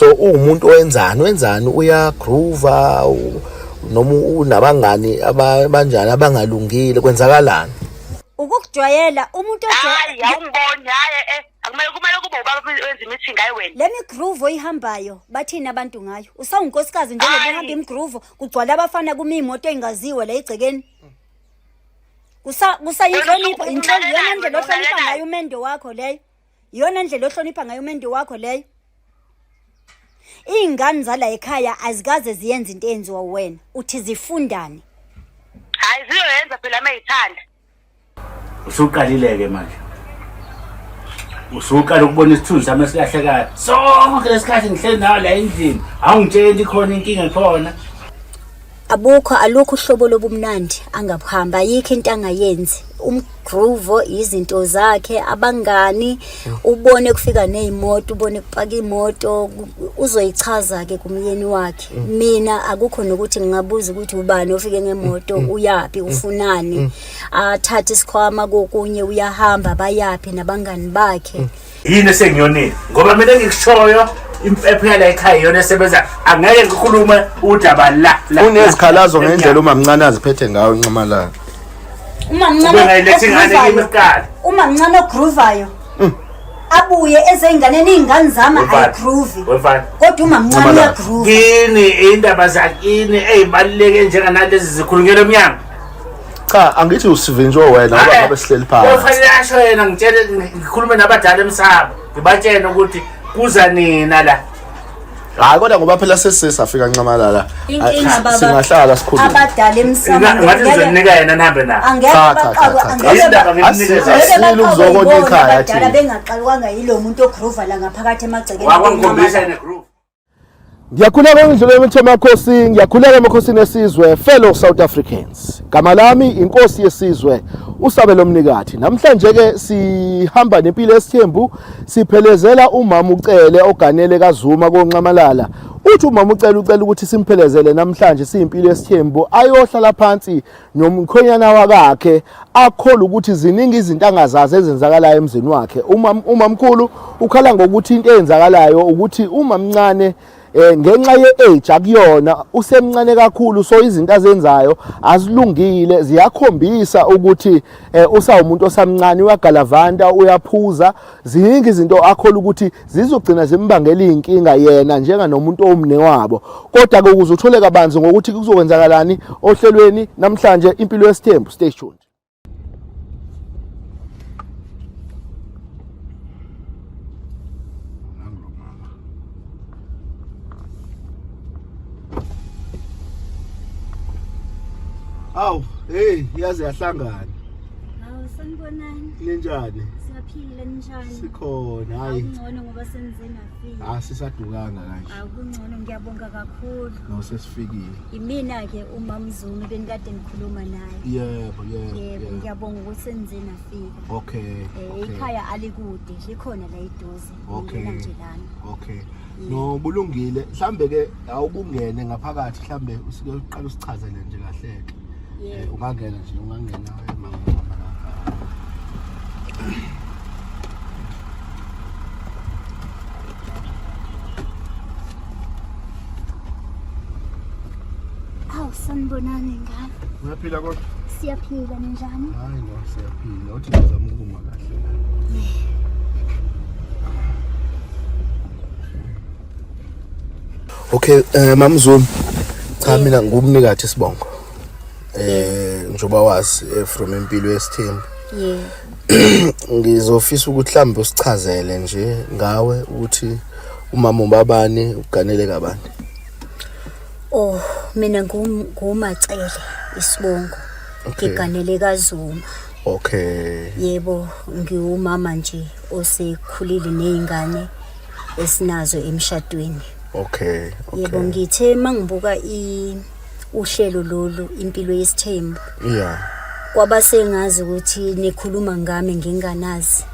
So uwumuntu owenzani, wenzani, uyagroova noma unabangani abanjani abangalungile, kwenzakalani? Ukukujwayela umuntu Hayi, awungiboni, hayi akumele kumele kube ubaba wenza imeeting hayi wena. Le migroove oyihambayo bathini abantu ngayo? Usawunkosikazi njengoba Hayi. uhamba imigroove kugcwala abafana kuma imoto engaziwe la egcekeni. Kusa kusayinhlonipho Wena inhlonipho iyona ndlela ulalelayo, ohlonipha ulalelayo. ngayo umendo wakho leyo. Iyona ndlela ohlonipha ngayo umendo wakho leyo. Iy'ngane zala ekhaya azikaze ziyenze into eyenziwa wena. Uthi zifundani? Hayi ziyoyenza phela mayithanda. Usuqalile-ke manje, usuqala ukubona isithunzi sami esilahlekayo. Sonke lesikhathi ngihleli nawe la endlini, awungitsheli ikhona inkinga ekhona. Abukho alukho uhlobo lobumnandi angabuhamba, ayikho into angayenzi. Umgroove izinto zakhe, abangani, ubone kufika nezimoto, ubone kupaka imoto, uzoyichaza ke kumyeni wakhe. Mina akukho nokuthi ngingabuza ukuthi ubani ofike ngemoto, uyapi, ufunani. Athathe isikhwama kokunye uyahamba bayaphi nabangani bakhe. Yini esengiyonile? Ngoba mina engikushoyo impepho yala ekhaya iyona esebenza, angeke ngikhulume udaba la la. Unezikhalazo ngendlela umamncane aziphethe ngayo eNxamalala. Uma mncane Ubengayilethi ingane kimi kuqala. Uma mncane ogroovayo. Abuye ezeyinganeni, iy'ngane zami ayigroovi. Wemfana. Kodwa uma mncane Nxamalala. uyagroova. Kini indaba zakini ey'baluleke njenganalezi zikhulunyelwa emnyango. Cha, angithi usivinjwe wena ngoba ngabe sihleli phansi. Kufanele asho yena, ngitshele, ngikhulume nabadala emsamo, ngibatshene ukuthi kuza nina la. Hayi kodwa ngoba phela sesisafika Nxamalala. Inkinga baba, Singahlala sikhulume. abadala emsamo Ngathi ngizoninika yena nihambe naye. angeke Cha, cha, baqakwe, cha, cha. angeke Indaba ngimnikeze. angeke Asile baqakwe ukuzobona yibona ikhaya abadala thina. bengaxakwanga yilo muntu ogrova la ngaphakathi emagcekeni. Wakwangikhombisa yena groove. Ngiyakhuleka ngidlule emithe emakhosi, ngiyakhuleka emakhosini esizwe, fellow South Africans. Gama lami inkosi yesizwe uSabelo Mnikathi. Namhlanje ke sihamba nempilo esithembu, siphelezela umama uCele oganele kaZuma koNxamalala. Uthi umama uCele ucela ukuthi simphelezele namhlanje siyimpilo esithembu ayohlala phansi nomkhwenyana wakakhe, akholwa ukuthi ziningi izinto angazazi ezenzakalayo emzini wakhe. Uma umamkhulu ukhala ngokuthi into eyenzakalayo ukuthi umamncane ngenxa ye-age akuyona, usemncane kakhulu, so izinto azenzayo azilungile, ziyakhombisa ukuthi usawumuntu osamncane, uyagalavanta, uyaphuza. Ziningi izinto akholwa ukuthi zizogcina zimbangela iy'nkinga yena njenganomuntu owumne wabo. Kodwa-ke ukuze uthole kabanzi ngokuthi kuzokwenzakalani ohlelweni namhlanje Impilo Yesithembu, stay tuned. Awu, hey, yaze yahlangana. Hawu, sanibonani. Ninjani? Siyaphila, ninjani? Sikhona, hayi. Awungcono ngoba senize nafika. Ah, sisadukanga kanje. Awungcono, ngiyabonga kakhulu. No, sesifikile. Imina ke uMamZuma benikade nikhuluma naye. Yebo, yebo. Yebo, ngiyabonga ukuthi senize nafika. Okay. Ikhaya alikude, likhona la eduze. Okay. Ngingena nje lana. Okay. No, kulungile. Mhlambe ke awukungene ngaphakathi, mhlambe usuke uqala usichazele nje kahle ke. Yebo. Ungangena nje, ungangena mama. Awu, sanibonani ngane. Uyaphila kodwa? Siyaphila, ninjani? Hayi no, siyaphila. Uthi ngizama ukuma kahle. Okay, Mamzuma. Cha, mina ngumnikathi isibongo. Njengoba wazi from Impilo Yesithembu. Yebo. Ngizofisa ukuthi mhlambe usichazele nje ngawe ukuthi umama ubabani, uganele kabani. Oh, mina nguMacele isibongo. Okay. Ngiganele kaZuma. Okay. Yebo, ngiwumama nje osekhulile nezingane esinazo emshadweni. Okay, okay. Yebo, ngithe mangibuka uhlelo lolu Impilo Yesithembu. Yeah. Kwaba sengazi ukuthi nikhuluma ngami nginganazi.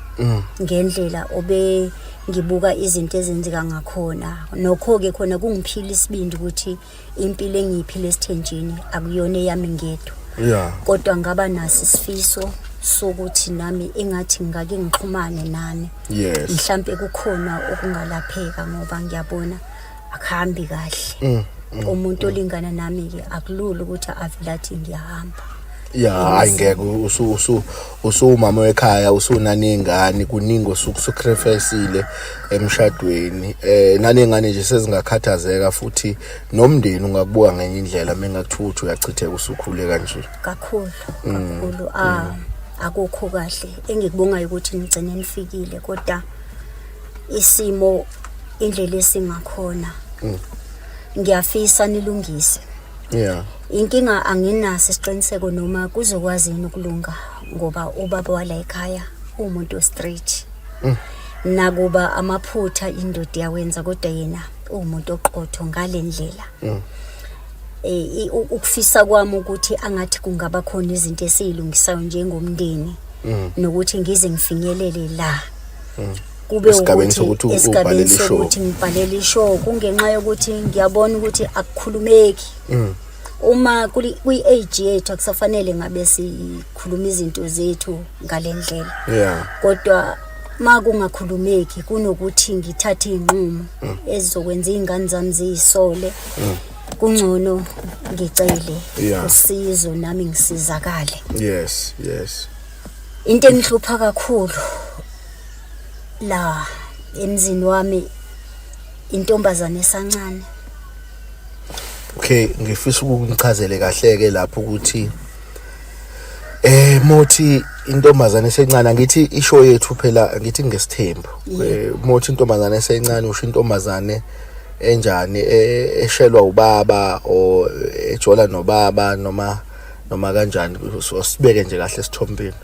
Ngendlela obe ngibuka izinto ezenzeka ngakhona. Nokho ke khona kungiphila isibindi ukuthi impilo engiyiphila esithenjini akuyona eyami ngedwa. Yeah. Kodwa ngaba naso isifiso sokuthi nami engathi ngake ngixhumane nani. Yes. Mhlambe kukhona okungalapheka ngoba ngiyabona Akuhambi kahle. Umuntu olingana nami ke akulula ukuthi avele athi ngiyahamba. Ya, hayi ngeke, usu usu usuwumama wekhaya, usunanengane, kuningi osukusacrificeile emshadweni, nanengane nje sezingakhathazeka, futhi nomndeni ungakubuka ngenye indlela mengakuthiwa ukuthi uyachitheka usukhule kanje. Kakhulu kakhulu, ah, akukho kahle. Engikubongayo ukuthi nigcine nifikile, kodwa isimo indlela esingakhona, ngiyafisa nilungise. Inkinga anginaso isiqiniseko noma kuzokwazi yini ukulunga, ngoba ubaba wala ekhaya uwumuntu straight. Nakuba amaphutha indoda iyawenza, kodwa yena uwumuntu oqotho ngale ndlela. Ukufisa kwami ukuthi angathi kungaba khona izinto esizilungisayo njengomndeni, nokuthi ngize ngifinyelele la kube esigabeni sokuthi esigabeni ubhalele ishow. Sokuthi ngibhalele ishow, kungenxa yokuthi ngiyabona ukuthi akukhulumeki. Uma kwi-age yethu akusafanele ngabe sikhuluma izinto zethu ngale ndlela, kodwa ma kungakhulumeki, kunokuthi ngithathe iy'nqumo ezizokwenza iy'ngane zami ziyisole, kungcono ngicele usizo nami ngisizakale. Into engihlupha kakhulu la emzini wami, intombazane esancane. Okay, ngifisa ukungichazele kahle ke lapho ukuthi mothi intombazane esencane, angithi ishow yethu phela ngithi ngesithembu. Mothi intombazane esencane, usho intombazane enjani? Eshelwa ubaba or ejola nobaba, noma kanjani? So sibeke nje kahle esithombeni.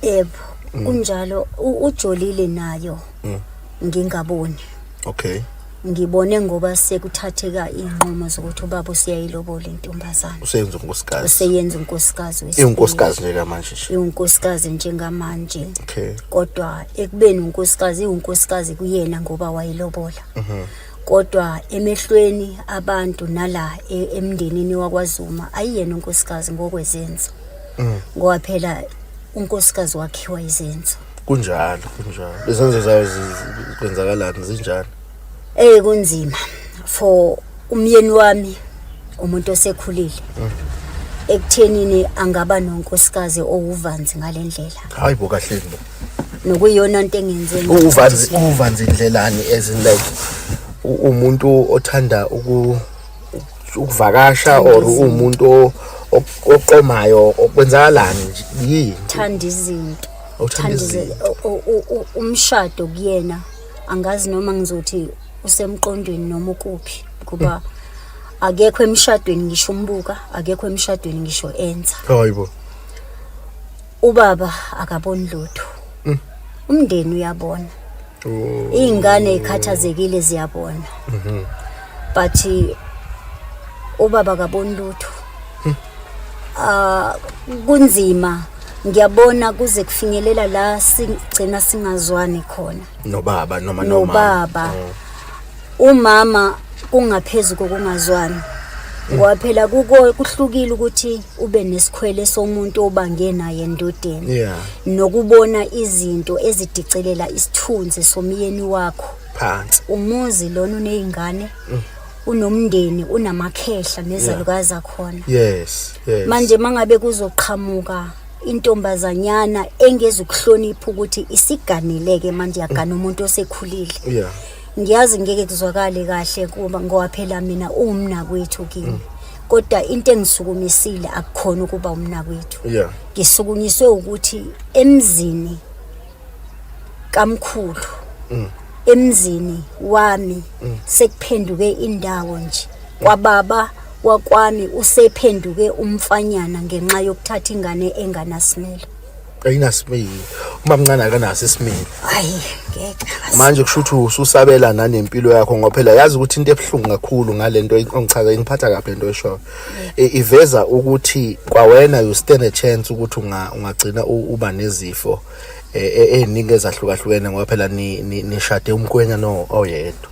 Yebo, kunjalo. Ujolile nayo ngingaboni. Ngibone ngoba sekuthatheka iy'nqumo zokuthi ubaba useyayilobola intombazane. Useyenza unkosikazi. Useyenza unkosikazi wesibili. Iwunkosikazi nje kamanje nje? Iwunkosikazi njengamanje. Kodwa ekubeni unkosikazi, iwunkosikazi kuyena ngoba wayilobola, kodwa emehlweni abantu nala emndenini wakwaZuma ayiyena unkosikazi ngokwezenzo, ngoba phela unkosikazi wakhiwa izenzo. Kunjalo, kunjalo. Izenzo zayo kwenzakalani, zinjani? Kunzima for umyeni wami, umuntu osekhulile, ekuthenini angaba nonkosikazi owuvanzi ngalendlela. Hayi bo, kahle bo. Nokuyiyona nto engenze Uvanzi, uvanzi indlelani? As in like umuntu othanda ukuvakasha or umuntu oqomayo? Okwenzakalani nje, yini? Thanda izinto. Uthanda Thanda izinto. Umshado kuyena angazi noma ngizothi usemqondweni noma ukuphi, kuba akekho emshadweni ngisho umbuka, akekho emshadweni ngisho enza. Hayi bo. Ubaba akaboni lutho, umndeni uyabona, iy'ngane ey'khathazekile ziyabona, but ubaba akaboni lutho. Ah, kunzima, ngiyabona kuze kufinyelela la sigcina singazwani khona. Nobaba noma nomama? Nobaba. Umama kungaphezu kokungazwani, ngoba phela kuko kuhlukile ukuthi ube nesikhwele somuntu obange naye endodeni nokubona izinto ezidicelela isithunzi somyeni wakho phansi. Umuzi lona uney'ngane, unomndeni, unamakhehla nezalukazi akhona. Manje mangabe kuzoqhamuka intombazanyana engezukuhlonipha ukuthi isiganile-ke manje, yagana umuntu osekhulile, ngiyazi ngeke kuzwakale kahle kuba ngoba phela mina uwumnakwethu kimi, kodwa into engisukumisile akukhona ukuba umnakwethu. Ngisukunyiswe ukuthi emzini kamkhulu, emzini wami sekuphenduke indawo nje kwababa wakwami, usephenduke umfanyana ngenxa yokuthatha ingane enganasimilo. Ayinasimilo, umamncane akanaso isimilo. Hayi, ngeke. Manje kusho ukuthi ususabela nanempilo yakho, ngoba phela yazi ukuthi into ebuhlungu kakhulu ngalento ongichaza, ingiphatha kabi lento eshoyo. Iveza ukuthi kwawena you stand a chance ukuthi ungagcina uba nezifo ey'ningi ezahlukahlukene, ngoba phela nishade umkhwenya no oyedwa.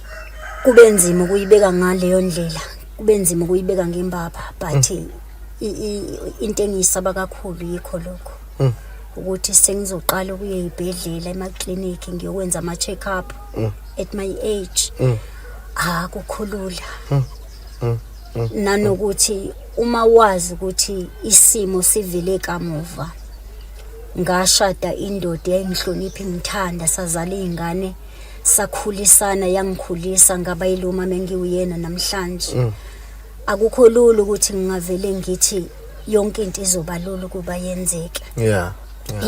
Kube nzima ukuyibeka ngaleyo ndlela, kube nzima ukuyibeka ngembaba, but into engiyisaba kakhulu yikho lokho, ukuthi sengizoqala ukuya ey'bhedlela, emaklinikhi, ngiyokwenza ama-check up at my age. Akukhulula. Nanokuthi uma wazi ukuthi isimo sivele kamuva. Ngashada indoda eyayingihlonipha ingithanda sazala izingane sakhulisana yangikhulisa ngaba yilo mama engiwuyena namhlanje. Akukho lula ukuthi ngingavele ngithi yonke into izoba lula ukuba yenzeke.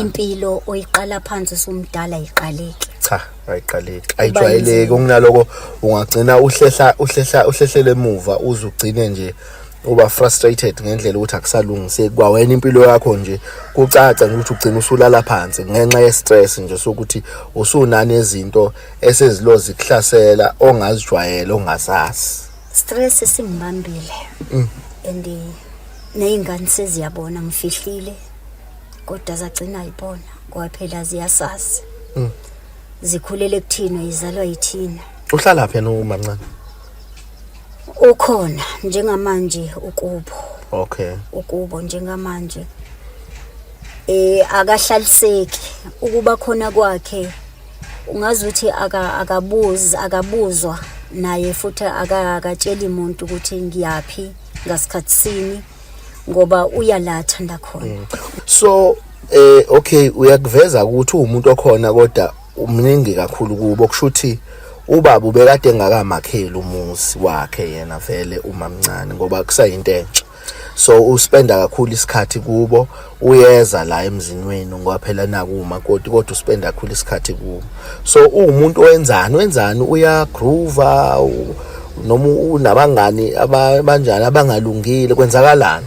Impilo oyiqala phansi usumdala iqaleke. Cha, ayiqaleki, ayijwayeleki. Okunaloko ungagcina uhlehla uhlehla uhlehlela emuva uze ugcine nje uba frustrated ngendlela ukuthi akusalungiseki kwawena impilo yakho nje, kucaca nje ukuthi ugcina usulala phansi ngenxa ye-stress nje sokuthi usunane izinto esezilozi kuhlasela ongazijwayele ongazazi. Stress singibambile and ney'ngane seziyabona ngifihlile kodwa zagcina yibona ngoba phela ziyasazi. Zikhulele kuthina, izalwa yithina. Uhlala phi yena umamncane? Ukhona njengamanje ukubo. Ukubo njengamanje. Akahlaliseki ukuba khona kwakhe, ungazuthi akabuzi, akabuzwa naye futhi akatsheli umuntu ukuthi ngiyaphi ngasikhathi sini ngoba uyalathanda khona. So okay, uyakuveza ukuthi uwumuntu okhona kodwa umningi kakhulu kubo, kusho ukuthi ubaba ubekade engakamakheli umuzi wakhe yena vele umamncane ngoba kusayinto entsha. So uspenda kakhulu isikhathi kubo, uyeza la emzini wenu ngoba phela naku umakoti, kodwa uspenda kakhulu isikhathi kubo. So uwumuntu owenzani, wenzani, uyagroova noma unabangani abanjani abangalungile, kwenzakalani?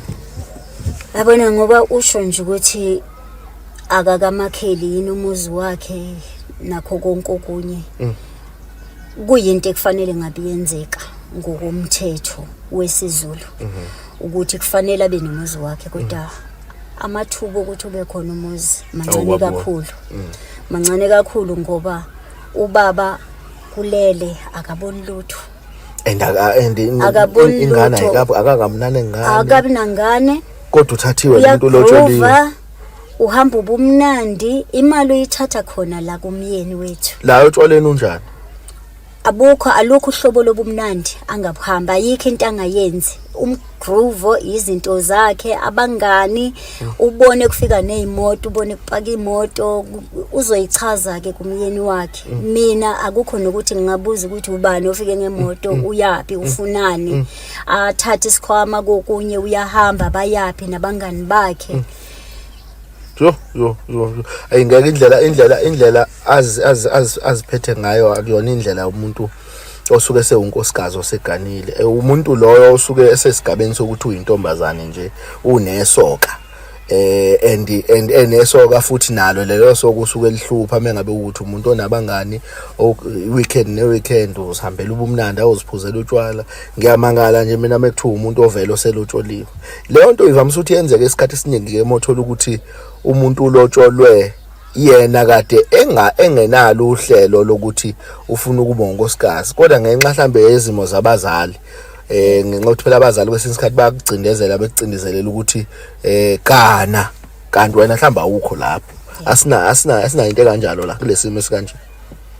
Yabona ngoba usho nje ukuthi akakamakheli yini umuzi wakhe nakho konke okunye. Kuyinto ekufanele ngabe yenzeka ngokomthetho wesiZulu ukuthi kufanele abe nomuzi wakhe, kodwa amathuba okuthi ube khona umuzi mancane Awuwaboni. kakhulu. Mancane kakhulu ngoba ubaba kulele akaboni lutho. And Akaboni ingane lutho. akakamnane ngane. Akabi nangane. Kodwa uthathiwe umuntu lotsholiwe. Uyagroova, uhamba ubumnandi, imali uyithatha khona la kumyeni wethu. La otshwaleni unjani? Abukho, alukho uhlobo lobumnandi angabuhamba, ayikho into angayenzi. Umgroove izinto zakhe, abangani, ubone kufika nezimoto, ubone kupaka imoto, uzoyichaza ke kumyeni wakhe. Mina akukho nokuthi ngingabuza ukuthi ubani ofike ngemoto, uyapi, ufunani. Athathe isikhwama kokunye uyahamba bayapi nabangani bakhe. Yo yo yo yo. Ayi ngeke indlela aziphethe ngayo akuyona indlela umuntu osuke sewunkosikazi oseganile. Umuntu loyo osuke esesigabeni sokuthi uyintombazane nje unesoka. And enesoka futhi nalo lelo soka usuke elihlupha mengabe ukuthi umuntu onabangani weekend ne weekend uzihambela ubumnandi awuziphuzela utshwala. Ngiyamangala nje mina mekuthiwa umuntu ovela oselotsholiwe. Leyo nto ivamise ukuthi yenzeke isikhathi esiningi ke mothola ukuthi umuntu ulotsholwe yena kade engenalo uhlelo lokuthi ufuna ukuba unkosikazi, kodwa ngenxa mhlambe yezimo zabazali, ngenxa yokuthi phela abazali kwesinye isikhathi bayakucindezela, bekucindezelela ukuthi kana kanti wena mhlawumbe awukho lapho. Asina into ekanjalo la kulesimo esikanje.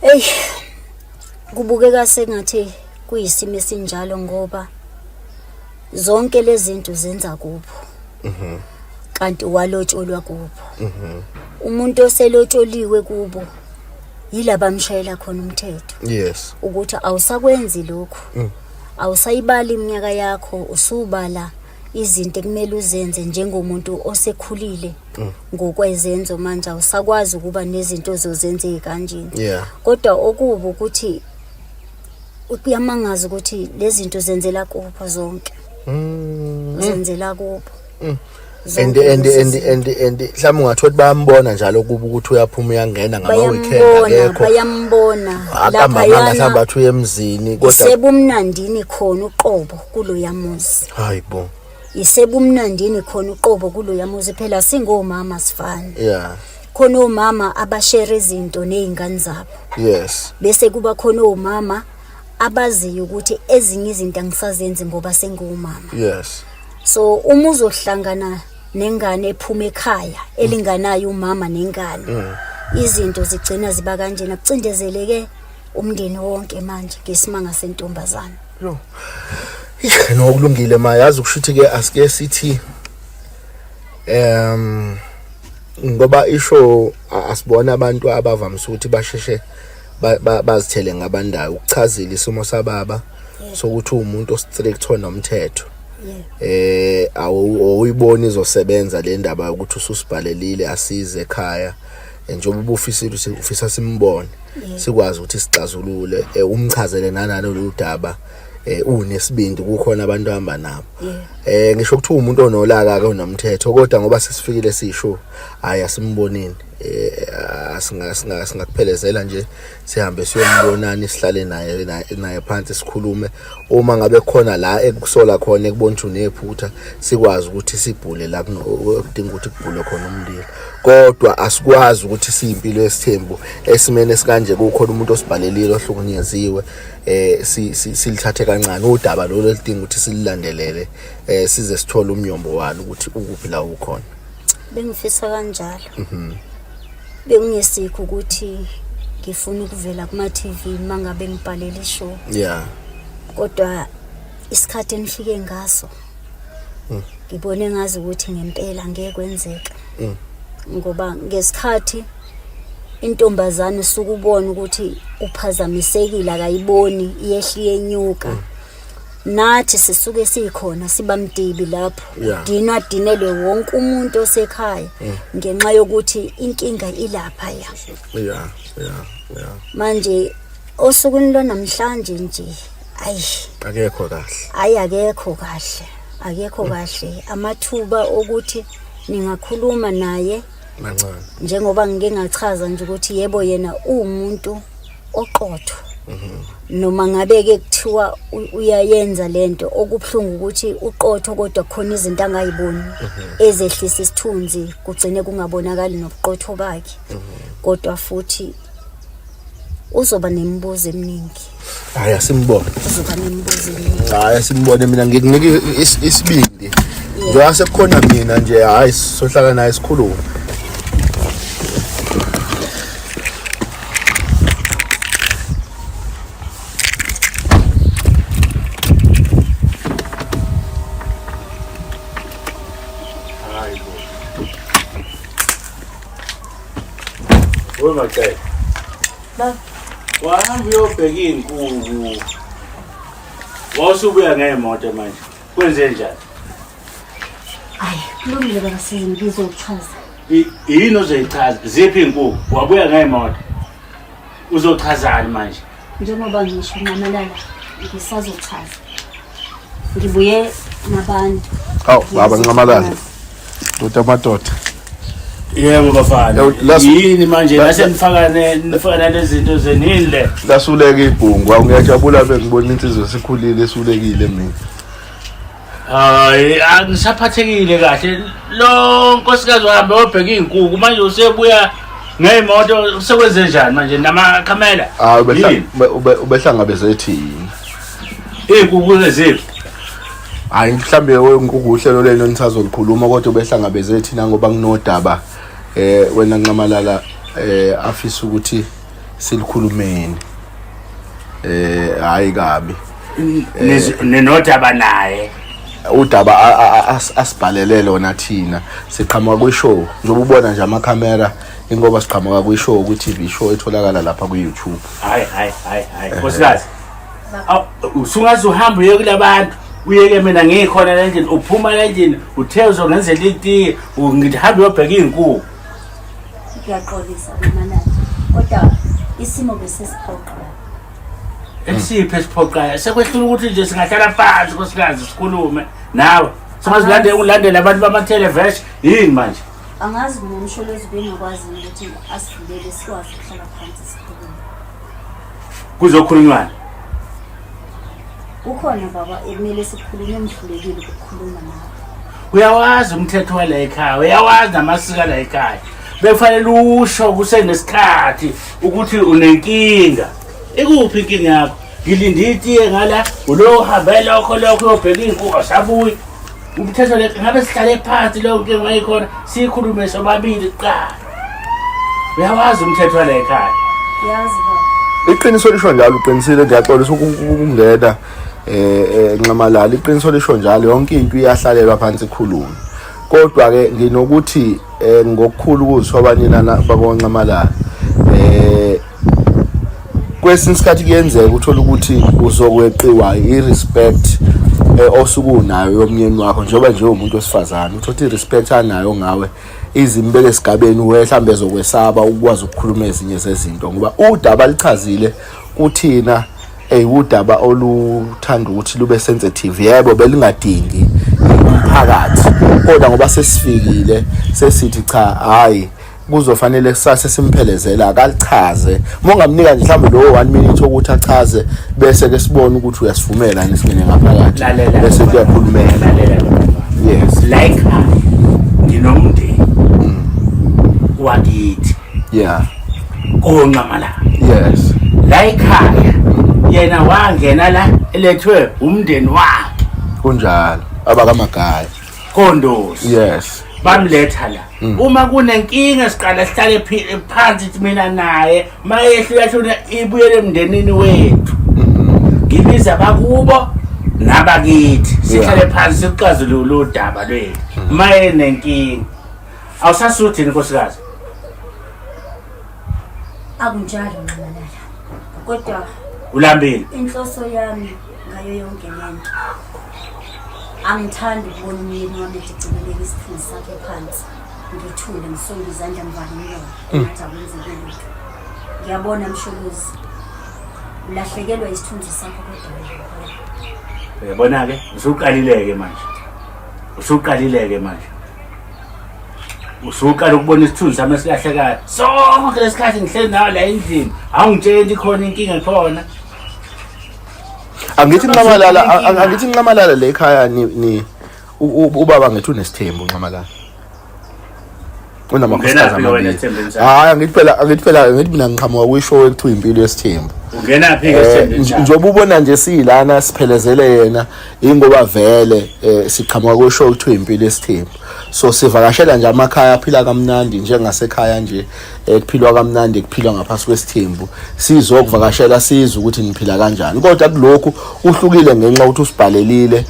Ey, kubukeka sengathi kuyisimo esinjalo ngoba zonke lezi zinto zenza kubo. Kanti walotsholwa kubo. Umuntu oselotsholiwe kubo yilaba amshayela khona umthetho. Ukuthi awusakwenzi lokhu. Awusayibali iminyaka yakho, usubala izinto ekumele uzenze njengomuntu osekhulile ngokwezenzo manje, awusakwazi ukuba nezinto ozozenza ezikanjeni. Kodwa okubi ukuthi kuyamangaza ukuthi lezi zinto zenzela kubo zonke. Zenzela kubo. Zonke lezi zinto. And mhlawumbe ungathola bayambona njalo kuba ukuthi uyaphuma uyangena ngama weekend Bayambona, akekho. bayambona. Akamba Laphayana manga mhlawumbe athi uye emzini kodwa isebumnandini khona uqobo kuloya muzi. Hayibo. Isebumnandini khona uqobo kuloya muzi, phela singomama sifana. Khona omama abashare izinto nezingane zabo. Bese kuba khona omama abaziyo ukuthi ezinye izinto angisazenzi ngoba sengumama. So uma uzohlangana nengane ephuma ekhaya elinganayo umama nengane, izinto zigcina ziba kanjena, kucindezeleke Umndeni wonke manje ngesimanga sentombazana. Yo. Nokulungile ma yazi kushuthi ke asike sithi ngoba isho asibona abantu abavamise ukuthi basheshe bazithele ngabandayo ukuchazile isimo sababa sokuthi uwumuntu ostrict onomthetho awuyiboni izosebenza le ndaba yokuthi ususibhalelile asize ekhaya njengoba ubufisile ukuthi ufisa simbone sikwazi ukuthi sixazulule umchazele nanalolu daba unesibindi kukhona abantu ahamba nabo ngisho kuthiwa umuntu onolaka ke onomthetho kodwa ngoba sesifikile sisho hayi asimbonini singakuphelezela nje sihambe siyombonani sihlale naye naye phansi sikhulume uma ngabe khona la ekusola khona ekubona ukuthi unephutha sikwazi ukuthi sibhule la kudinga ukuthi kubhule khona umlilo kodwa asikwazi ukuthi siyimpilo yesithembu esimene esikanje kukhona umuntu osibhalelile ohlukunyeziwe silithathe kancane udaba lolu elidinga ukuthi sililandelele size sithole umnyombo walo ukuthi ukuphi la ukhona. Bengifisa kanjalo. Bekungesikho ukuthi ngifuna ukuvela kuma TV mangabe ngibhalela ishow. Yeah. Kodwa isikhathi enifike ngaso ngibone ngazi ukuthi ngempela ngeke kwenzeka. Ngoba ngesikhathi intombazane usuke ubona ukuthi uphazamisekile akayiboni iyehla iyenyuka. Nathi sisuke sikhona sibamdibi lapho dinwa dinelwe wonke umuntu osekhaya ngenxa yokuthi inkinga ilapha ya. Yeah. Manje osukwini lwanamhlanje nje ayi akekho kahle. Ayi akekho kahle. Akekho kahle amathuba okuthi ningakhuluma naye mancane. Njengoba ngike ngachaza nje ukuthi yebo yena uwumuntu oqotho. Noma ngabe ke kuthiwa uyayenza lento okubhlungu ukuthi uqotho kodwa khona izinto angayiboni ezehlisa isithunzi kugcine kungabonakali nobuqotho bakhe. Kodwa futhi uzoba nemibuzo eminingi. Hayi asimbone. Uzoba nemibuzo eminingi. Hayi asimbone mina ngikunika isibindi. Njengoba sekukhona mina nje hayi sohlala naye sikhulume. Wewe Macele. Baba. Wahamba uyobheka iy'nkukhu. Wawusubuya ngemoto manje. Kwenze njani? Ayi, kulungile baba size ngizochaza. Yini ozoyichaza? Ziphi iy'nkukhu? Wabuya ngemoto. Uzochazani manje? Njengoba ngisho Nxamalala ngisazochaza. Ngibuye nabantu. Awu baba Nxamalala. Ndoda amadoda. Yebo bafana. Yini manje lase nifaka nifaka nalezi zinto zenini le? Lasuleka ibhungu. Awungiyajabula bengibona insizwe esikhulile esulekile mina. Hayi angisaphathekile kahle. Lo nkosikazi wahambe wabheka izinkukhu manje usebuya ngeyimoto sekwenze njani manje namakhamera? Hayi ubehlangabeze thini? Izinkukhu leziphi? Hayi mhlambe wenkukhu uhlelo lenu nisazolikhuluma kodwa ubehlangabeze thina ngoba kunodaba wena Nxamalala afisa ukuthi silikhulumeni. Hayi kabi. Ninodaba naye. Udaba asibhalele lona thina siqhamuka kwi-show njengoba ubona nje amakhamera ingoba siqhamuka kwi-show kwi-TV show etholakala lapha ku-YouTube. Hayi hayi hayi hayi nkosikazi. Usungaze uhambe uye kulabantu uyeke mina ngikhona la endlini uphuma la endlini uthe uzongenzela itiye ngithi hambe uyobheka iy'nkukhu. Ngiyaxolisa Nxamalala kodwa isimo besesiphoqa. Esiphi esiphoqayo sekwehlula ukuthi nje singahlala phansi nkosikazi sikhulume nawe singazilandela ulandela abantu bama-televesh yini manje? Angazi ngomsholozi bengakwazi ukuthi asivulele sikwazi ukuhlala phansi sikhulume. Kuzokhulunywana? Kukhona baba ekumele sikhulume ngihlulekile ukukhuluma nawe. Uyawazi umthetho wala ekhaya, uyawazi namasiko ala ekhaya. Bekufanele usho kusenesikhathi ukuthi unenkinga. Ikuphi inkinga yakho? Ngilinde itiye ngala, ulo uhambe lokho lokho uyobheka iy'nkukhu awusabuyi. Umthetho le ngabe sihlale phansi leyo nkinga wayikhona siyikhulume sobabili kuqala. Uyawazi umthetho wala ekhaya. Yazi baba. Iqiniso lisho njalo, uqinisile, ngiyaxolisa ukungena Nxamalala. Iqiniso lisho njalo, yonke into iyahlalelwa phansi ikhulunywe. Kodwa ke nginokuthi ngokukhulu ukuzithoba nina bakoNxamalala, kwesinye isikhathi kuyenzeka uthola ukuthi uzokweqiwa i-respect osuke unayo yomyeni wakho, njengoba nje umuntu wesifazane uthola ukuthi i-respect anayo ngawe izimbeke esigabeni we mhlambe ezokwesaba ukwazi ukukhuluma ezinye zezinto, ngoba udaba lichazile kuthina eyiwudaba oluthanda ukuthi lube sensitive. Yebo, belingadingi umphakathi, kodwa ngoba sesifikile sesithi cha, hayi, kuzofanele kusase simphelezela akalichaze. Uma ungamnika nje mhlawumbe lowo 1 minute ukuthi achaze, bese ke sibone ukuthi uyasivumela yini singene ngaphakathi, Lalela. bese kuyakhulumela. Lalela lo mfana. Yes. La ekhaya nginomndeni wakithi koNxamalala. La ekhaya yena wangena la elethwe umndeni wakhe. Kunjalo, abakaMagaya. Kondosi. Bamletha la. Uma kunenkinga siqala sihlale phansi mina naye, mayehlulahlula ibuyele emndenini wethu. Ngibiza abakubo nabakithi, sihlale phansi sikuxazulule udaba lwethu. Maye nenkinga awusasuthi nkosikazi. Akunjalo Nxamalala, kodwa ulambile. Inhloso yami ngayo yonke lento, angithandi ukubona umyeni wami edicileleka isithunzi sakhe phansi, ngithule ngisonge izandla ngivale umlomo engathi akwenzeki lutho. Ngiyabona Msholozi, ulahlekelwa isithunzi sakho, kodwa wena Uyabona-ke, usuqalile-ke manje, usuqalile-ke manje, usuqala ukubona isithunzi sami esilahlekayo. Sonke lesikhathi ngihleli nawe la endlini, awungitsheli ikhona inkinga ekhona. Angithi Nxamalala, angithi Nxamalala, le ekhaya ni ubaba ngithi unesithembu Nxamalala. Unamakhosikazi Ungenaphi wena amabili. esithembeni sakho? Hayi, angithi phela, angithi phela, angithi mina ngiqhamuka kwishow ekuthiwa Impilo Yesithembu. Ungenaphi-ke esithembeni sakho? Njengoba ubona nje siyilana siphelezele yena, ingoba vele siqhamuka kwishow ekuthiwa Impilo Yesithembu. So sivakashela nje amakhaya aphila kamnandi, njengasekhaya nje ekuphilwa kamnandi, kuphilwa ngaphansi kwesithembu. Sizokuvakashela sizwe ukuthi niphila kanjani. Kodwa kulokhu uhlukile ngenxa ukuthi usibhalelile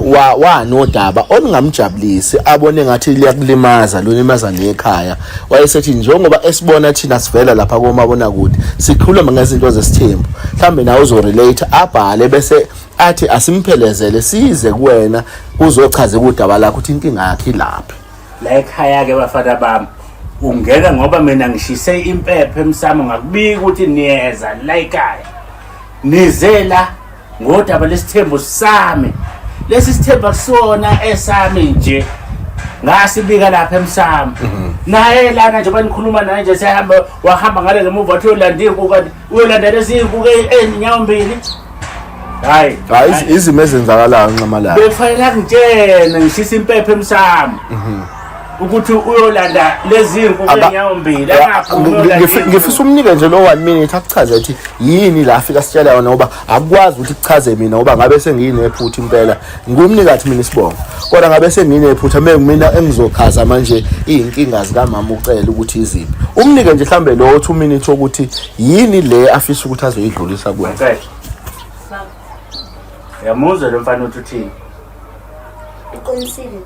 wa wanodaba olungamjabulisi, abone ngathi liyakulimaza, lulimaza nekhaya. Wayesethi njengoba esibona thina sivela lapha komabonakude sikhuluma ngezinto zesithembu, mhlambe nawe uzorelate, abhale bese athi asimphelezele size kuwena uzochaza udaba lakho ukuthi inkinga yakhe ilaphi. La ekhaya-ke bafana bami, ungena ngoba mina ngishise impepho emsamo, ngakubika ukuthi niyeza la ekhaya. Nize la ngodaba lesithembu sami. Lesi sithembu akusona esami nje, ngasibika lapha emsamo. Naye lana njengoba nikhuluma naye nje, sehamba wahamba ngale ngemuva, wathi uyolanda iy'nkukhu, kanti uyolanda lezi iy'nkukhu ey'nyawo mbili. Hayi. Hayi, izimo ezenzakalayo Nxamalala. Bekufanele angitshene ngishisa impepho emsamo ukuthi uyolanda lezi iy'nkukhu ey'nyawo mbili, angaphumi uyolanda iy'nkukhu. Ngifisa umnike nje lo 1 minute akuchaze ukuthi yini la afika sitshela yona, ngoba akukwazi ukuthi kuchaze mina, ngoba ngabe sengiyinephutha impela. Ngumnikathi mina isibongo, kodwa ngabe senginephutha mina engizochaza manje iy'nkinga zikamama uCele ukuthi iziphi. Umnike nje mhlambe lo 2 minutes ukuthi yini le afisa ukuthi azoyidlulisa kuwena. Ucele. Uyamuzwa lo mfana uthi uthini? Uqinisile.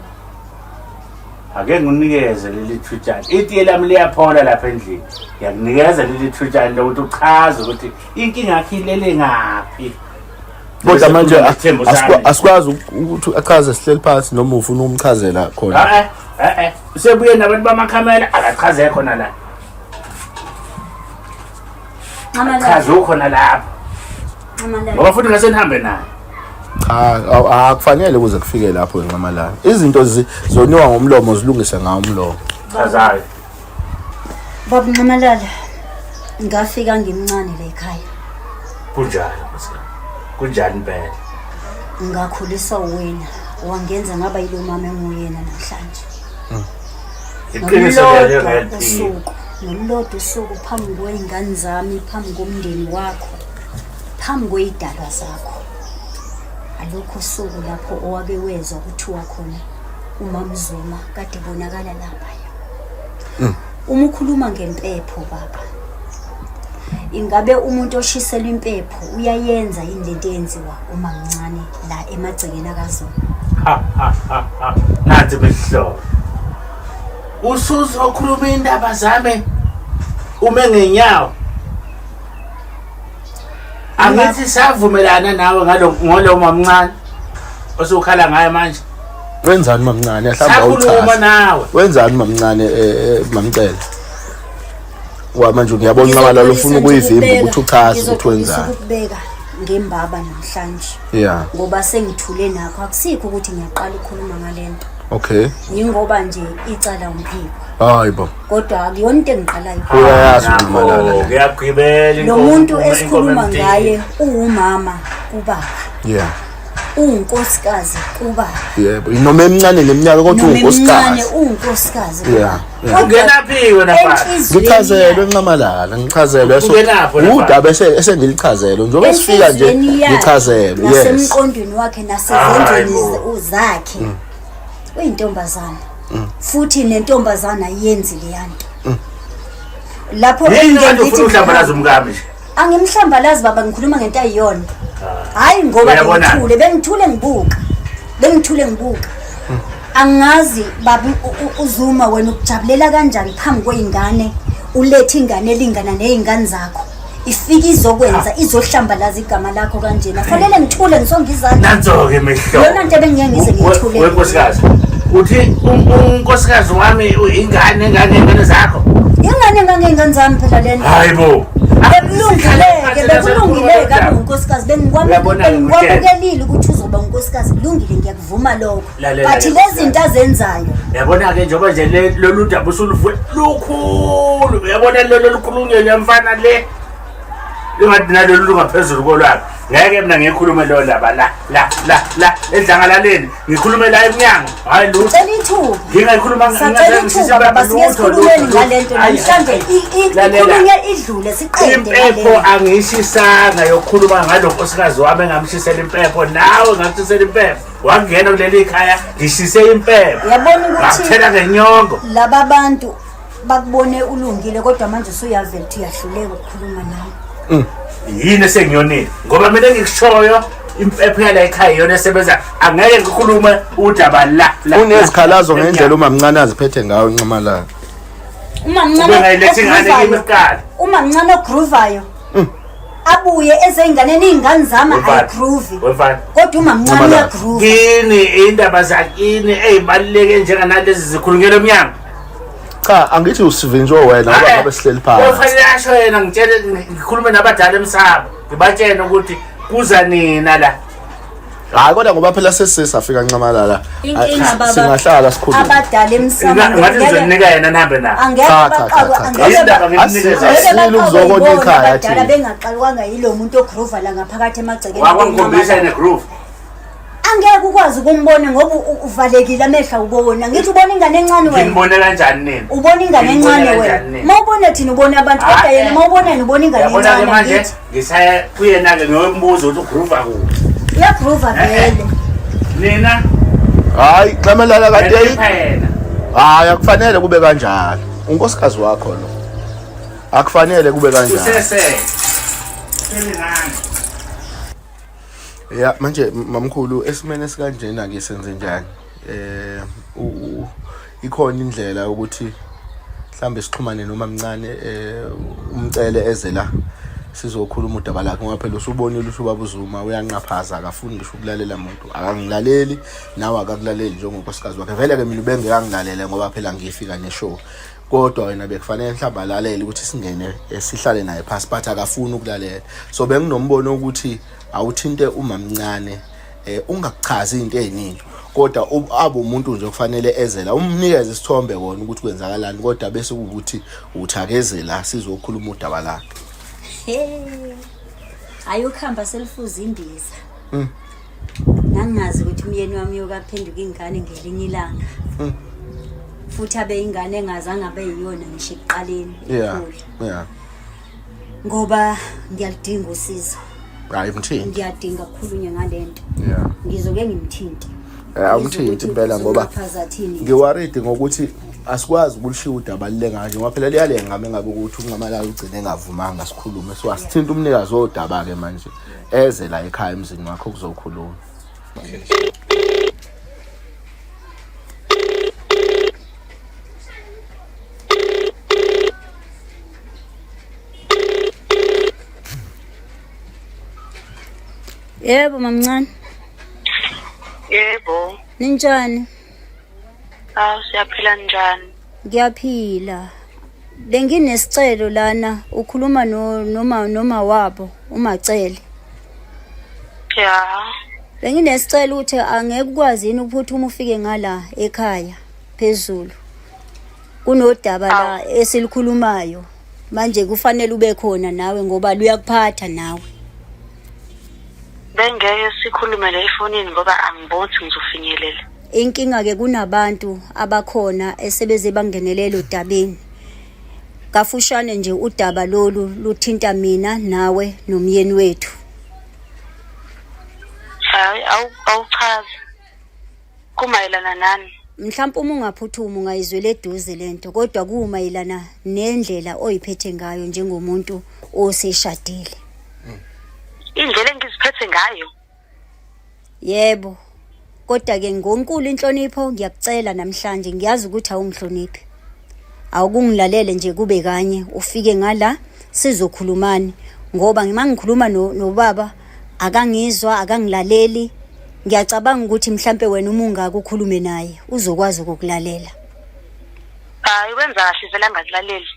Ake ngikunikeze leli thutshana, itiye lami liyaphola lapha endlini. Ngiyakunikeza leli thutshana lokuthi uchaze ukuthi inkinga yakho ilele ngaphi. Kodwa manje Bese isithembu sami. Asikwazi ukuthi achaze sihleli phansi, noma ufuna ukumchazela khona? Eh, usebuye nabantu bamakhamera, akachaze khona la. Nxamalala. Chaze ukhona lapho, Nxamalala. ngoba futhi ngase nihambe naye. Cha, akufanele kuze kufike lapho Nxamalala. Izinto zoniwa ngomlomo, zilungise ngawo umlomo. Chazayo. Baba Nxamalala, ngafika ngimncane la ekhaya. Kunjalo nkosikazi, kunjani impela. Ngakhuliswa wena, wangenza ngaba yilo mama enguyena namhlanje. Iqiniso lelo. Nolulodwa Ngeliphika. usuku, nolulodwa usuku, phambi kwey'ngane zami, phambi komndeni wakho, phambi kwey'dalwa zakho, alukho usuku lapho owake wezwa kuthiwa khona uMamZuma kade bonakala laphaya. Uma ukhuluma ngempepho baba, Ingabe umuntu oshiselwa impepho uyayenza yini lento eyenziwa uma mncane la emagcekeni akaZulu? Ha ha ha ha. Nansi imihlobo. Usuzokhuluma indaba zami ume ngenyawo. Angithi savumelana nawe ngalo ngolo mamncane osukhala ngaye manje. Wenzani mamncane mhlawumbe Sakhuluma awuchaze. nawe. Wenzani mamncane mamcele? Wa manje ngiyabona unqamalala ufuna ukuyivimba ukuthi uchaze ukuthi wenzani. Ukubeka ngembaba namhlanje. Yeah. Ngoba sengithule nakho akusikho ukuthi ngiyaqala ukukhuluma ngalento. Okay. Yingoba nje icala umphiko. Hayibo. Kodwa akuyona into engiqalayo. Uyayazi unqamalala le. Ngiyagqibela Lo muntu esikhuluma ngaye uwumama kubaba. Yeah. Uwunkosikazi kubaba. Yebo, noma emncane neminyaka kodwa Noma emncane uwunkosikazi. uwunkosikazi. Yeah. yeah. Ungenaphi wena baba? Enhliziyweni Ngichazelwe nqamalala, ngichazelwe so Ungenaphi wena baba? udaba esengilichazelwe njengoba sifika nje enhliziyweni yakhe, ngichazelwe. Yes. Nasemqondweni wakhe nasezenzweni Hayi bo. zakhe. Uyintombazana. Futhi nentombazana ayenzi leya nto. Lapho Yini engithi kanti ufuna ukuhlambalaza umkami nje? Angimhlambalazi baba ngikhuluma ngento ayiyona. Hayi ngoba Uyabona? bengithule, bengithule ngibuka. Bengithule ngibuka. Angazi baba uZuma wena ukujabulela kanjani phambi kweyingane ulethe ingane elingana nezingane zakho. Ifika izokwenza izohlambalaza igama lakho kanjena. Fanele ngithule ngisonge izandla. Nanso-ke imihlobo. Yona nto ebengingeke ngize ngiyithule. Wenkosikazi. Uthi unkosikazi wami ingane engangengane zakho. Ingane engangeyingane zami phela lena. Hayi bo. Bekulungileke, bekulungileke abe unkosikazi Uyabona-ke bengikwamukelile ukuthi uzoba unkosikazi kulungile ngiyakuvuma lokho. Lalela But ke, lezi zinto azenzayo Yabona-ke njengoba nje lolu daba usuluvule lukhulu. Uyabona lolu lukhulunyelwa mfana le. Lungathi nalolu lungaphezulu kolwakhe. Ngeke mina ngikhulume leyo ndaba la la la la edlangalaleni. Ngikhulume la emnyango. Hayi lutho. cela ithuba. Ngingayikhuluma Sacela ithuba baba sike sikhulumeni ngale nto namhlanje ikhulunywe idlule siqede Impepho ngale nto. angishisanga yokukhuluma ngalo nkosikazi wami engamshisela impepho nawe ngakushisela impepho wangena kuleli khaya ngishise impepho Uyabona ukuthi ngakuthela ngenyongo laba bantu bakubone ulungile kodwa manje usuyavela ukuthi uyahluleka ukukhuluma nami. Yini esengiyonile ngoba mina engikushoyo impepho yala ekhaya iyona esebenza angeke ngikhulume udaba la la Unezikhalazo ngendlela umamncane aziphethe ngayo nqamalala. Uma mncane Ubengayilethi ingane kimi ogroovayo, kuqala. uma mncane ogroovayo abuye ezeyinganeni iy'ngane zami ayigroovi Wemfana. kodwa uma mncane Nqamalala. uyagroova. Kini indaba zakini ey'baluleke njenganalezi zikhulunyelwa emnyango. Cha, angithi usivinjwe wena ngoba ngabe sihleli phansi. Kufanele asho yena ngitshele ngikhulume nabadala emsamo ngibatshene ukuthi kuza nina la. Hayi kodwa ngoba phela sesisafika nqamalala. Inkinga baba Singahlala sikhulume. abadala emsamo Ngathi angeke ngizoninika yena nihambe naye. angeke Cha, cha, cha, baqalwe cha, angeke Indaba ngimnikeze. angeke Asile baqalwe ukuzobona yibona ikhaya abadala thina. bengaqalwanga yilo muntu ogrova la ngaphakathi emagcekeni Wakwangikhombisa yena groove. Angeke ukwazi ukumbona ngoba uvalekile amehlo awubona. Ngithi ubona ingane encane wena. Ngimbone kanjani nina? Ubona ingane Ngimbone encane wena. kanjani nina? Uma ubona thina ubona abantu kodwa Hhayi. yena uma ubona yena ubona ingane Uyabona-ke encane manje angithi. ngisaya kuyena-ke ngiyombuza ukuthi ugroova kuphi. Uyagroova vele. Nina Hayi, nqamalala kanti ngiyakhipha yena. Hayi akufanele kube kanjalo. Unkosikazi wakho lo. Akufanele kube kanjalo. Usese. Selingane. Ya manje mamkhulu esimene esikanjena ke senze njani? Ikhona indlela ukuthi mhlambe sixhumane noma mncane umcele eze la sizokhuluma udaba lakhe ngoba phela usubonile ukuthi ubaba uZuma uyanqaphaza akafuni ngisho ukulalela muntu akangilaleli nawe akakulaleli njengonkosikazi wakhe vele ke mina ubengekangilalele ngoba phela ngifika neshow kodwa wena bekufanele mhlawumbe alalele ukuthi singene sihlale naye phasi but akafuni ukulalela so benginombono ukuthi awuthinte umamncane ungakuchazi into eziningi kodwa abe umuntu nje kufanele ezela umnikeze isithombe kona ukuthi kwenzakalani kodwa bese kuwukuthi uthakeze la sizokhuluma udaba lakhe. Hayi ukuhamba selifuza imbiza. Ngangazi ukuthi umyeni wami uyokaphenduka ingane ngelinye ilanga. Futhi abe ingane engazange abe yiyona ngisho ekuqaleni ekhula. Ngoba ngiyaludinga usizo. Hayi mthinti. Ngiyadinga ukukhulunywa ngalento. Ngizoke ngimthinte. Awumthinti impela ngoba Ngizokuthi ngiworried ngokuthi Asikwazi ukulishiya udaba lilenga nje ngoba phela liyalenga mengabe ukuthi unqamalala ugcine engavumanga sikhulume. So asithinta umnikazi wodaba ke manje eze la ekhaya emzini wakho kuzokhuluma. Yebo mamncane. Yebo. Ninjani? Awu siyaphila njani? Ngiyaphila. Benginesicelo lana ukhuluma no noma noma wabo uMacele. Ya. Benginesicelo ukuthi angeke ukwazi yini ukuphuthuma ufike ngala ekhaya phezulu. Kunodaba la esilikhulumayo. Manje kufanele ube khona nawe ngoba luyakuphatha nawe. Bengeke sikhulume la efonini ngoba angiboni ukuthi ngizofinyelela. Inkinga ke kunabantu abakhona esebeze bangenelela odabeni. Kafushane nje udaba lolu luthinta mina nawe nomyeni wethu. Hayi awuchazi. Kumayelana nani? Mhlawumbe uma ungaphuthuma ungayizwela eduze lento kodwa kumayelana nendlela oyiphethe ngayo njengomuntu oseshadile. Indlela engiziphethe ngayo? Yebo. Kodwa ke ngonkulu inhlonipho ngiyakucela namhlanje ngiyazi ukuthi awungihloniphi. Awukungilalele nje kube kanye ufike ngala sizokhulumani ngoba ngima ngikhuluma nobaba akangizwa akangilaleli ngiyacabanga ukuthi mhlampe wena uma ungaka ukhulume naye uzokwazi ukukulalela. Hayi wenza kahle vele angakulaleli.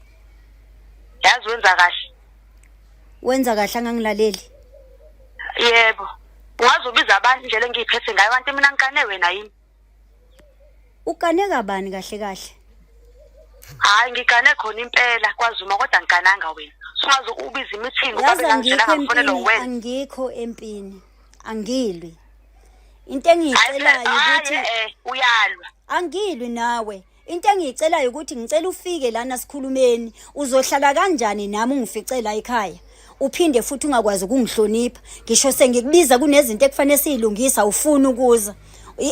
Yazi wenza kahle. Wenza kahle angangilaleli. Yebo. Ungaze ubiza abantu indlela engiyiphethe ngayo kanti mina ngikane wena yini? Ukane kabani kahle kahle? Hayi ngigane khona impela kwaZuma kodwa ngigananga wena. Sungaze ubize imithingi Yazi ubabe ngangitshela angikho ngakufonela empini, wena. angikho empini. Angilwi. Into engiyicelayo ukuthi eh uyalwa. Angilwi nawe. Into engiyicelayo ukuthi ngicela ufike lana sikhulumeni. Uzohlala kanjani nami ungifice la ekhaya? Uphinde futhi ungakwazi ukungihlonipha. Ngisho sengikubiza kunezinto ekufanele siyilungisa ufuna ukuza.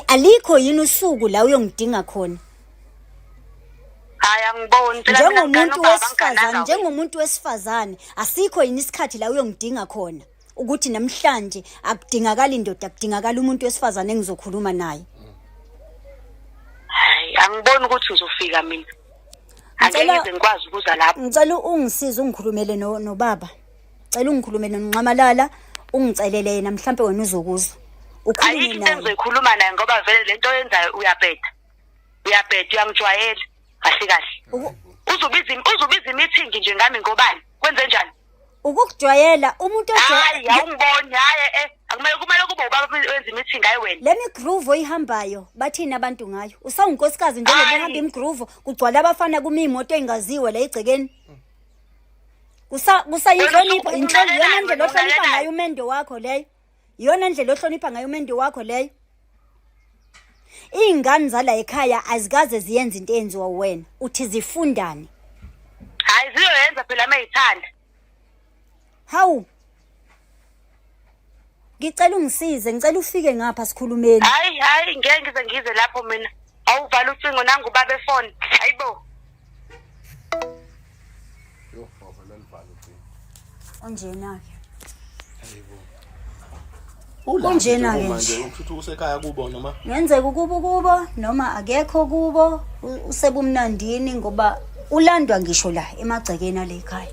Alikho yini usuku la uyongidinga khona? Hayi angiboni phela mina ngigana Njengomuntu ubaba wesifazane, angigananga wena. njengomuntu wesifazane, asikho yini isikhathi la uyongidinga khona? Ukuthi namhlanje akudingakali indoda, kudingakala umuntu wesifazane engizokhuluma naye. Hayi angiboni ukuthi ngizofika mina. Angeke ngize ngikwazi ukuza lapho. Ngicela ungisize ungikhulumele no nobaba. Ngicela ungikhulumele noNxamalala ungicelele yena mhlampe wena uzokuzwa. Ukhulume Ayikho into naye. engizoyikhuluma naye ngoba vele lento oyenzayo uyabheda. Uyabheda uyangijwayela kahle kahle. Uzobiza uzobiza imeeting nje ngami ngobani? Kwenze njani? Ukukujwayela umuntu Hayi awungiboni hayi eh akumele kumele kube ubaba wenza imeeting hayi wena. Le migroove oyihambayo bathini abantu ngayo? Usawunkosikazi njengoba Hayi. uhamba imigroove kugcwala abafana kuma imoto engaziwe la egcekeni. Kusa kusayinhlonipho Wena inhlonipho iyona ndlela ulalelayo, ohlonipha ulalelayo. ngayo umendo wakho leyo. Iyona ndlela ohlonipha ngayo umendo wakho leyo. Iy'ngane zala ekhaya azikaze ziyenze into eyenziwa uwena. Uthi zifundani? Hayi ziyoyenza phela meyithanda. Hawu. Ngicela ungisize, ngicela ufike ngapha sikhulumeni. Hayi hayi ngeke ngize ngize lapho mina. Awuvala ucingo nangu ubaba efoni. Hayibo. Yo, wavele livala ucingo. Unjena-ke. Ula Kunjena-ke manje nje. uthuthuka usekhaya kubo noma Ngenzeka ukuba kubo noma akekho kubo usebumnandini ngoba ulandwa ngisho la emagcekeni ale ekhaya.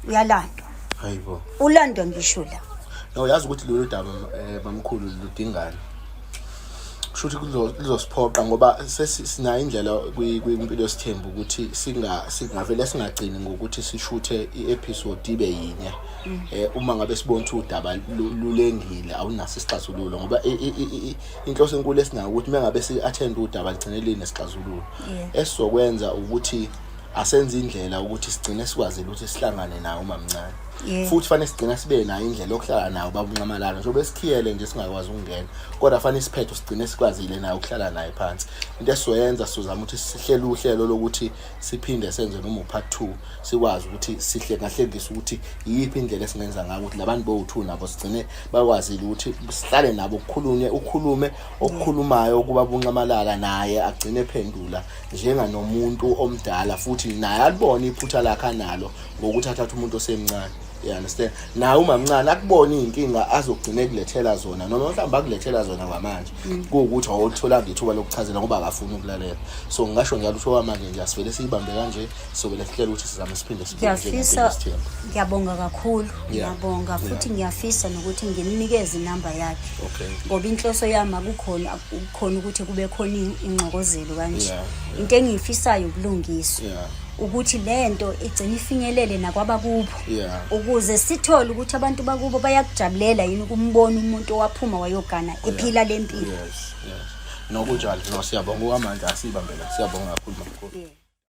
Uyalandwa. Hayibo. Ulandwa ngisho la. No yazi ukuthi lolu daba mamkhulu ludingani. Kusho ukuthi luzosiphoqa ngoba sesinayo indlela kwimpilo yesithembu ukuthi singavele singagcini ngokuthi sishuthe i-episode ibe yinye. Uma ngabe sibona ukuthi udaba lulengile awunaso isixazululo ngoba inhloso enkulu esinayo ukuthi mengabe si-attend udaba ligcine linesixazululo. Esizokwenza ukuthi asenze indlela ukuthi sigcine sikwazile ukuthi sihlangane naye umamncane. Futhi fanele sigcina sibe nayo indlela yokuhlala nayo baba uNxamalala, njengoba esikhiyele nje singakwazi ukungena, kodwa fanele isiphetho sigcine sikwazile naye ukuhlala naye phansi. Into esizoyenza, sizama ukuthi sihlele uhlelo lokuthi siphinde senze noma u-part 2, sikwazi ukuthi sihle ngahlengise ukuthi iyiphi indlela esingenza ngayo ukuthi labantu bowu-2 nabo sigcine bakwazile ukuthi sihlale nabo, kukhulunywe, ukhulume okukhulumayo kuba buNxamalala, naye agcine ephendula njenganomuntu omdala, futhi naye alibone iphutha lakhe analo ngokuthi athathe umuntu osemncane, you understand? Naye umamncane akubone iy'nkinga azogcina ekulethela zona, noma mhlawumbe akulethela zona kwamanje, kuwukuthi awutholanga ithuba lokuchazela ngoba akafuni ukulalela. So ngingasho njalo ukuthi okwamanje nje asivele siyibambe kanje, sobele sihlele ukuthi sizame siphinde sibuye. Ngiyafisa, ngiyabonga kakhulu. Ngiyabonga futhi. Ngiyafisa nokuthi ngimnikeze inamba yakhe, ngoba inhloso yami akukhona ukukhona ukuthi kube khona ingxokozelo kanje. Into engiyifisayo ubulungiswa, ukuthi lento igcine ifinyelele nakwabakubo, ukuze sithole ukuthi abantu bakubo bayakujabulela yini ukumbona umuntu owaphuma wayogana ephila lempilo. Yes, nokunjalo. No, siyabonga. Okwamanje asiyibambela. Siyabonga kakhulu, mamkhulu. Yeah.